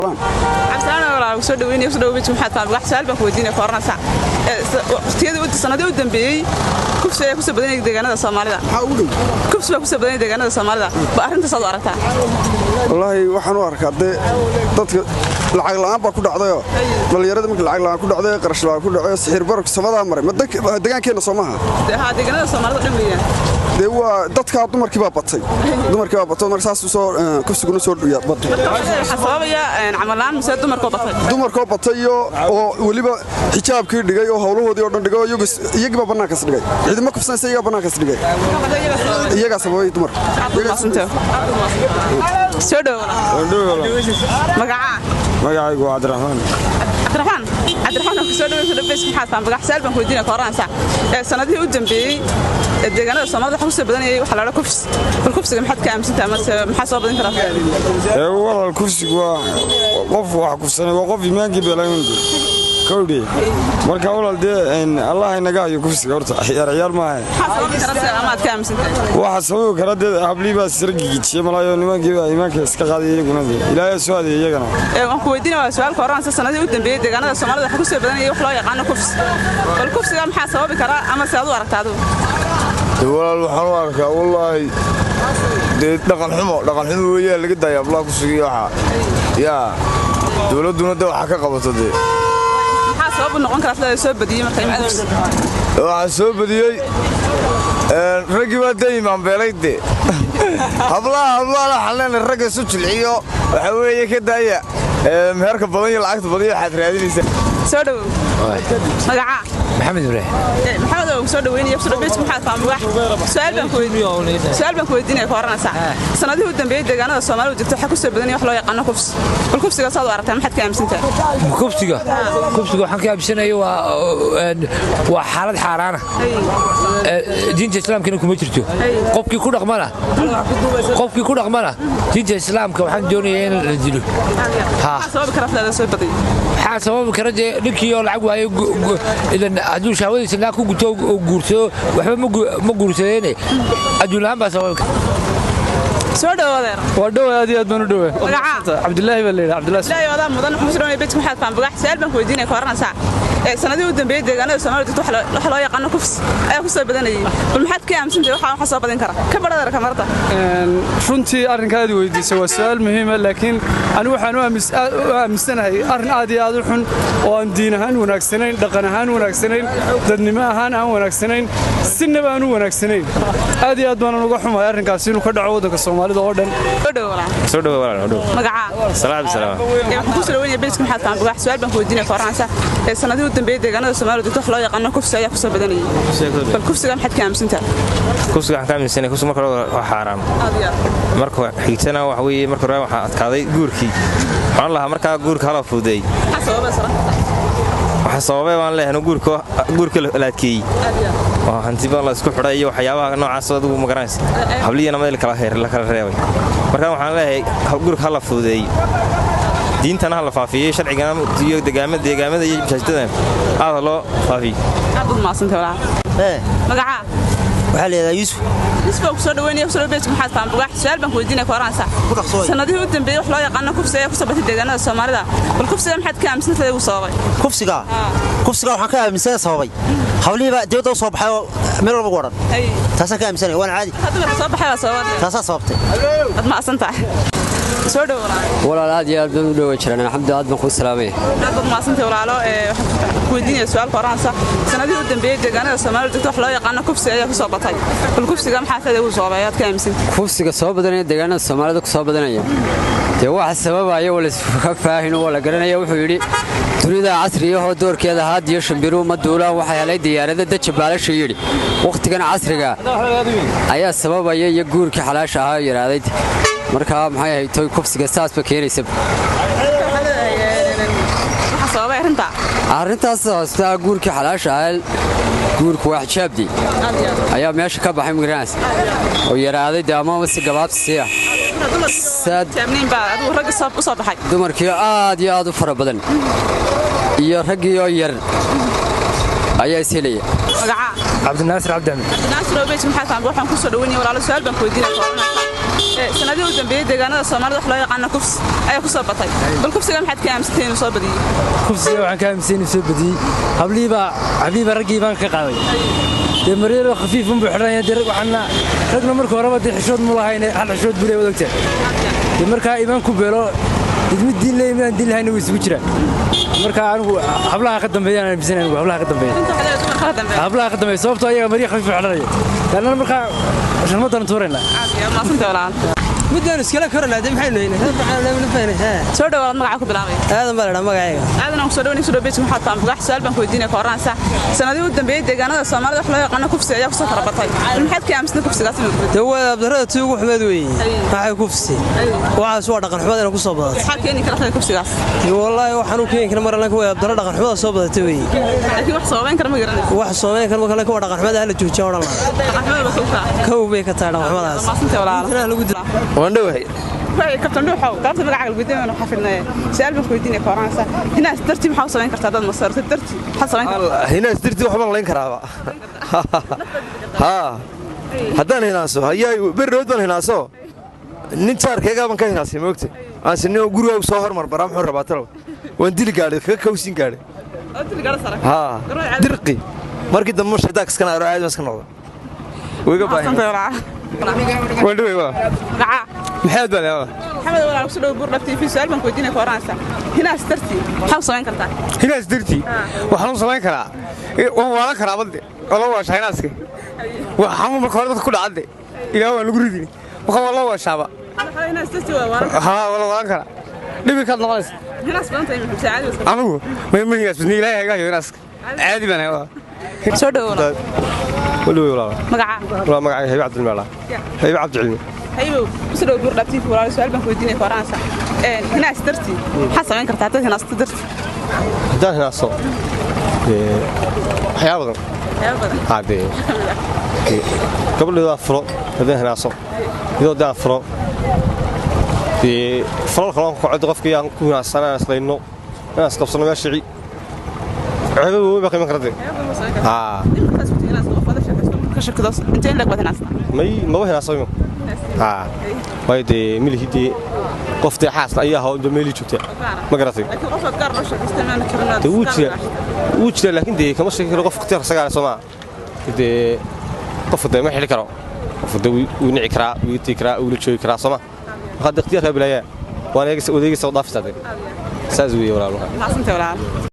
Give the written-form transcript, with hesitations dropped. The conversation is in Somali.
Cabdisalaan, walaal, soo dhaweynaya, soo dhaweynaya. Maxaad fahmay? Wax su'aal baan ku weydiinaya ka oranaysaa. Waqtiyadii u sanadii u dambeeyey kufsi ayaa kusoo badanayay deegaanada Soomaalida. Maxaa ugu dhow? Kufsi baa kusoo badanayay deegaanada Soomaalida. Ba arrintaas aad u aragtaa? Wallaahi waxaan u arkaa dee dadka lacag la'aan baa ku dhacdayoo dhallinyarada marka lacag la'aan ku dhacday, qarash la'aan ku dhacday, sixir bararku samadaa maray. Ma deegaankeenna soo maaha? Haa, deegaanada Soomaalida dhan weeyaan. Dee waa dadkaa dumarkii baa batay, dumarkii baa batay, marka saas soo kufsiguna soo batay. Waxaa sababaya camal la'aan mise dumarkoo batay? Dumarkoo batay iyo oo weliba xijaabkii dhigay oo howlahoodii oo dhan dhigay oo iyagii baa bannaankaas dhigay. Ciidamo kufsanaysa iyagaa bannaankaas dhigay, iyagaa sababay dumarka. Soo dhowo, magacaa? Magacaygu waa Cabdiraxmaan. Cabdiraxmaan, Cabdiraxmaan, ku soo dhaweyn, soo dhaweyn. Maxaad fahmay? Magac su'aal baan ku weydiinaya ka oranaysaa. Sanadihii u dambeeyey deegaanada Soomaalida waxa kusoo badanayay waxa la odhan kufsi. Bal kufsiga maxaad ka aaminsantahay mase maxaa soo badan karaa? Walaal, kufsigu waa qof wax kufsanay, waa qof imaankii beelaynta kowdhi. Marka walaal dee Allah inaga hayo kufsiga, horta ciyaar ciyaar maaha. Maxaa sababi kara se ama aad ka aaminsantahay? Waxa sababi kara dee hablii baa sira gigijiyey malaayo, nimankii baa iimaanka iska qaaday iyaguna, dee Ilaahay soo adeey iyagana. Waan ku weydiinaya waa su'aal ka oranaysa: sanadihii u dambeeyey deegaanada Soomaalida waxa kusoo badanayay wax loo yaqaano kufsi. Bal kufsiga maxaa sababi kara ama se aad u aragtaa adigu? Walaal, waxaan u arkaa wallaahi dee dhaqan xumo, dhaqan xumo weeyaa. Laga daaya hablaha kufsiga waxaa yaa dowladduna dee waxaa ka qabato dee. Maxaa sabab u noqon karaa sida soo badiyey marka in kufsi? Waxaa soo badiyey raggii baa dee imaanbeelay dee hablaha. Waxaan leenahay ragga isu jilciyo, waxaa weeye ka daaya meherka badan iyo lacagta badan iyo waxaad raadinaysaa. Soo dhowow, magacaa? Maxamed Ibraahim. Maxamed oo soo dhaweynaya, soo dhaweynaya. Maxaad fahmay? Wax su'aal baan ku weydiinaya ka oranaysaa: sanadihii u dambeeyey deegaanada Soomaalidu jirto waxaa kusoo badanaya wax loo yaqaano kufsi. Bal kufsiga saad u aragtaa, maxaad ka aaminsantahay? Kufsiga, kufsiga waxaan ka aaminsanaya waa xaalad xaaraana, diinta Islaamkana kuma jirto. Qofkii ku dhaqmana diinta Islaamka waxaan doonayaa in la dilo. Maxaa sababi kara sidaada soo badiyay? Waxaa sababi kara dee ninkii oo lacag waayo, ilan hadduu shahwadiisa naag ku guto oo guursado waxba ma guursadeene, adduun la'aan baa sababi kara. Soo dhawo, adeer. Waa dhow, aad iyo aad baan u dhowaa. Magacaa? Cabdilaahi baa la yidhaha, Cabdilaahi. Ilaahay wadaa mudan. Waxaan kusoo dhaweynaya bejka. Maxaad fahmay? Wax su'aal baan ku weydiinaya ka oranaysaa: sanadihii u dambeeyey deegaanada Soomaalida jirto waxa loo yaqaano kufsi ayaa kusoo badanayay. Bal maxaad ka aaminsantahay waxa soo badin kara? Ka badhadeer kamarada. Runtii arrinka aad weydiisay waa su'aal muhiima, laakiin anigu waxaan u aaminsanahay arrin aad iyo aad u xun oo aan diin ahaan wanaagsanayn, dhaqan ahaan wanaagsanayn, dadnimo ahaan aan wanaagsanayn, sinaba aan u wanaagsanayn. Aad iyo aad baanan uga xumahay arrinkaasi inuu ka dhaco waddanka Soomaalida oo dhan. Soo dhawo, walaal. Soo dhawo, walaal, dhow. Magacaa? Salaam salaam. Waxaan kusoo dhaweynaya bejka. Maxaad fahmay? Wax su'aal baan ku weydiinaya ka oranaysaa: sanadihii u dambeeyey deegaanada Soomaalida jirto wax loo yaqaano kufsi ayaa kusoo badanayay. Bal kufsiga maxaad ka aaminsantahay? Kufsiga waxaan ka aaminsanay, kufsiga marka hore waa xaaraam. Aad iyo aad. Marka xigtana waxa weeye marka hore waxaa adkaaday guurkii. Waxaan lahaa markaa guurka hala fududeey. Maxaa sababay sara? Waxaa sababay baan leeyahay guurka, guurka la adkeeyey Aad iyo aad. Oo hanti badan la isku xidhay iyo waxyaabaha noocaas adigu ma garanaysa, habliyana meel kala heer la kala reebay. Marka waxaan leeyahay guurka hala fududeey, diintana hala faafiyey, sharcigana iyo deegaamada iyo masaajidada aad loo faafiyo. Aad baad mahadsantahay, walaal. Magacaa? Waxaa la yidhahdaa Yuusuf. Yusuf baan kusoo dhaweynaya, kusoo dhaweynaya. Maxaad fahmay? Wax su'aal baan ku weydiinaya ka oranaysaa: sanadihii u dambeeyey wax loo yaqaano kufsi ayaa kusoo batay deegaanada Soomaalida. Bal kufsiga maxaad ka aaminsantahay uu sababay? Kufsiga, kufsiga waxaan ka aaminsanay sababay hawlihii baa dibadda u soo baxay oo meel walba ku odhan. Taasaan ka aaminsanay, waana caadi. Dumarka soo baxay baa sababay? Taasaa sababtay. Waad mahadsan tahay, soo dhawo, walaal. Walaal, aad iyo aad baan u dhowa jiraan, alxamdu, aad baan kuu salaamaya. Aad baad mahadsantahay, walaalo. Waxaan ku weydiinaya su'aal ka oranaysa: sanadihii u dambeeyey deegaanada Soomaalida jirto wax loo yaqaano kufsi ayaa kusoo batay. Bal kufsiga maxaa faa'iido uu sababay aad ka aaminsantahay? Kufsiga soo badanaya deegaanada Soomaalida ku soo badanaya dee waxa sababaya waa layska faahin, waa la garanaya. Wuxuu yidhi: "Dunida casriyahoo doorkeeda haadiyo shimbiruhu ma duulaan, waxay helay diyaarada daja baalasha." Yidhi wakhtigan casriga ayaa sababaya iyo guurkii xalaasha ahaa oo yidhaahday. Markaa maxay ahayd toy kufsiga saasba keenaysa. Waxaa sababay arrintaa? Arrintaas hoostaa guurkii xalaasha ahaa, guurku waa xijaabdii ayaa meesha ka baxay magaranaysa oo yaraaday dee amaba si gabaabsi ah. Jaabniin baa adigu ragga u soo baxay. Dumarkii aad iyo aad u fara badan iyo raggii oo yar ayaa is helaya. Magacaa? Cabdinaasir Cabdi Axmed. Naasir Obeys, maxaa fahmay? Waxaan ku soo dhaweynaya, walaalo, su'aal baan ku weydiinaya ka oranaysa: Sanadihii u dambeeyey deegaanada Soomaalida wax loo yaqaano kufsi ayaa ku soo batay. Bal kufsiga maxaad ka aaminsantahay inuu soo badiyey? Kufsiga waxaan ka aaminsan inuu soo badiyey hablihiibaa raggii baan ka qaaday. Dee maryaro khafiif unbuu xidhanaya. Dee waxaana ragna marka horeba dee xishood mu lahayn, hal xishood buu leeyahay, wad ogtahay. Dee markaa imaan ku beelo did mid diin leeyahay, midaan diin lahayna way isugu jiraan. Marka anigu hablaha ka dambeeyaan aaminsan, anigu hablaha ka dambeeya. Inta waxaa leedahay dumarka ka dambeeya. Hablaha ka dambeeya, sababtoo ayaga maryo khafiif u xidhanaya. Annana markaa sharmadan tuuraynaa. Maasanta walaal. Midaan iskala koranaa dee maxaynu haynaa? Soo dhawaad, magaca ku bilaabay? Aadan baa ladhaa magacayga. Aadan, aan kusoo dhaweynay soo dhaweynay. Maxaad tahay magac? Su'aal baan ku weydiinaya ka horranaysa. Sanadihii u dambeeyey deegaanada Soomaalida wax loo yaqaano kufsi ayaa kusoo fara batay. Bal maxaad ka aaminsantahay kufsigaas inuu Dee waa abdarrada tii ugu xumeed weeye. Maxay kufsi? Waxaas waa dhaqan xumada inay ku soo badatay. Maxaa keeni kara kufsigaas? Wallaahi waxaan u keeni kara mar allanka waa abdarro dhaqan xumada soo badatay weeye. Laakiin wax sababeyn kara ma garanayso. Wax soomeyn kara marka allanka waa dhaqan xumada, hala joojiya odhan lahaa. Dhaqan xumada ba kowkaa. Kow bay ka tahay dhaqan xumadaas. Maasanta walaal. Intana lagu dilo. Waan dhowahay. Waay kabtan dhuuxow, gaabta magacaaga lagu weydiinaya xafidnay. Su'aal baan ku weydiinaya ka horranaysa. Hinaas dartii maxaa u samayn kartaa dad masartay dartii? Maxaad samayn kartaa? Hinaas dartii waxbaan layn karaaba. Haa, haddaan hinaaso hayaa berrood baan hinaaso, nin jaarkaygaa baan ka hinaasay, moogta aanse nin gurigaagu soo hormar baraa muxuu rabaa talow, waan dili gaadhay, kaga kawsin gaadhay. Oo dili gaadho sare. Haa, dirqi markii dambe shaydaanka iskana aro, caadi baan iska noqda, wiga baahin. Maasanta walaal. Waan dhowey waa. Magaca? Maxamed baa leeyahay. Maxamed walaal, kusoo dhawo Buurdhab TV. Su'aal baan ku weydiinaya ka horranaysa. Hinaas dartii maxaa u samayn kartaa? Hinaas dartii waxaan u samayn karaa, waan waalan karaa badde oo la waashaa hinaaska. Waa xanuun marka hore dadka ku dhacadde, ilaah waan lagu ridin, marka waa loo waashaaba. Hinaas dartii waa waalan. Haa, waa la waalan karaa, dhibirkaad noqonaysa. Hinaas badan tahay maxamed caadi iska. Anigu ma hinaas badni, ilaahay haga hayo hinaaska, caadi baan ahay. Soo dhawo walaal. Waan dhowey walaal. Magaca? Walaal, magacayga Haybe Cabdilmeela. Haybe Cabdicilmi. Haybow, kusoo dhawo Buurdhab TV walaal. Su'aal baan ku weydiinaya ka horranaysa. Hinaas dartii maxaa samayn kartaa dad hinaasta dartii? Haddaan hinaaso waxyaaba badan. Waxyaabo badan. Haa, dee gabadheedaa furo haddaan hinaaso, iyadoo daan furo dee falal kaloon ku kacdo qofkii aan ku hinaasana, aan islayno, inaan isqabsano, meesha ceebo weyn baa qiiman kara dee. Haa. Ka shakido intee in lag baad hinaastaa? May, maba hinaaso ima. Haa, waayo dee milihi dee qof dee xaasna ayaa hoo meelii joogta, ma garatay? Laakiin qof gaar loo sheekaystay maana jirin. Dee wuu jira, laakiin dee kama sheegi karo qof ikhtiyaar isagaa leh, soo maa? Dee qofka dee ma xidhi karo qofka, dee wuu nici karaa, wuu tii karaa, wuu la joogi karaa, soo ma? Marka hadda ikhtiyaarkaa bilaayaa waan wadeegaysa, dhaafaysaa dee, saas weeye walaal. Maasanta walaal.